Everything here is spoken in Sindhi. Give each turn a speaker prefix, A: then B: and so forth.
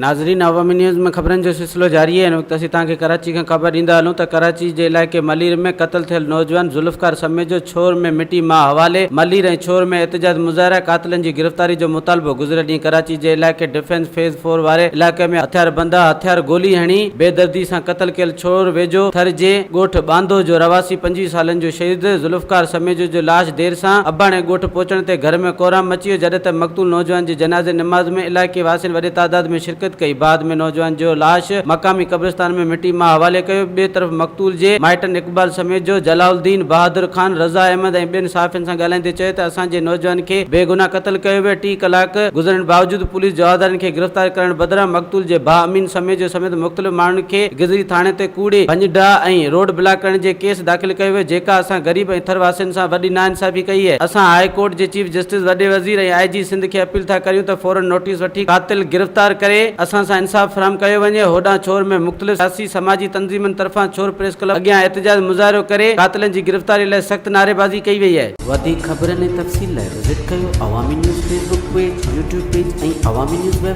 A: ناظرين عوامي نيوز ۾ خبرن جو سلسلو جاري آهي هن وقت اسين توهان کي ڪراچي کان خبر ڏيندا هلون ته ڪراچي جي علائقي ملير ۾ قتل ٿيل نوجوان ذوالفقار سميجو ڇور ۾ مٽي ماء حوالي ملير ۽ ڇور ۾ احتجاج مظاهرا قاتلن جي گرفتاري جو مطالبو گذريل ڏينهن ڪراچي جي علائقي ڊفينس فيز فور واري علائقي ۾ هٿياربندا هٿيار گولي هڻي بيدردي سان قتل ڪيل ڇور ويجهو ٿر جي ڳوٺ ٻانڌو جو رهواسي 25 سالن جو شهيد ذوالفقار سميجو جو لاش دير سان اباڻي ڳوٺ پهچڻ تي گهر ۾ ڪهرام مچي ويو جڏهن ته مقتول نوجوان جي جنازي نماز ۾ علائقي واسين وڏي تعداد ۾ شرڪت ڪئي بعد ۾ نوجوان جو لاش مقامي قبرستان ۾ مٽي ماء حوالي ڪيو ٻئي طرف مقتول جي مائٽن اقبال سميجو، جلال الدين، بهادر خان، رضا احمد ۽ ٻين صحافين سان ڳالهائيندي چيو ته اسان جي نوجوان کي بيگناهه قتل ڪيو ويو ٽي ڪلاڪ گذرڻ باوجود پوليس جوابدارن کي گرفتار ڪرڻ بدران مقتول جي ڀاء امين سميجو سميت مختلف ماڻهن کي گذري ٿاڻي تي ڪوڙي ڀڃ ڊاهه ۽ روڊ بلاڪ ڪرڻ جي ڪيس داخل ڪيو ويو جيڪا اسان غريب ۽ ٿر واسين سان وڏي ناانصافي ڪئي اهي اسان هاء ڪورٽ جي چيف جسٽس وڏي وزير ۽ آء جي سنڌ کي اپيل ٿا ڪريون ته فورن نوٽيس وٺي قاتل گرفتار ڪري اسان سان انصاف فراهم ڪيو وڃي هوڏانهن ڇور ۾ مختلف سياسي سماجي تنظيمن طرفان ڇور پريس ڪلب اڳيان احتجاج مظاهرو ڪري قاتلن جي گرفتاري لاء سخت نعريبازي ڪئي وئي اهي.
B: وڌيڪ خبرن ۽ تفصيل لاء وزٽ ڪيو Awami news Facebook page, YouTube page ۽ Awami news web.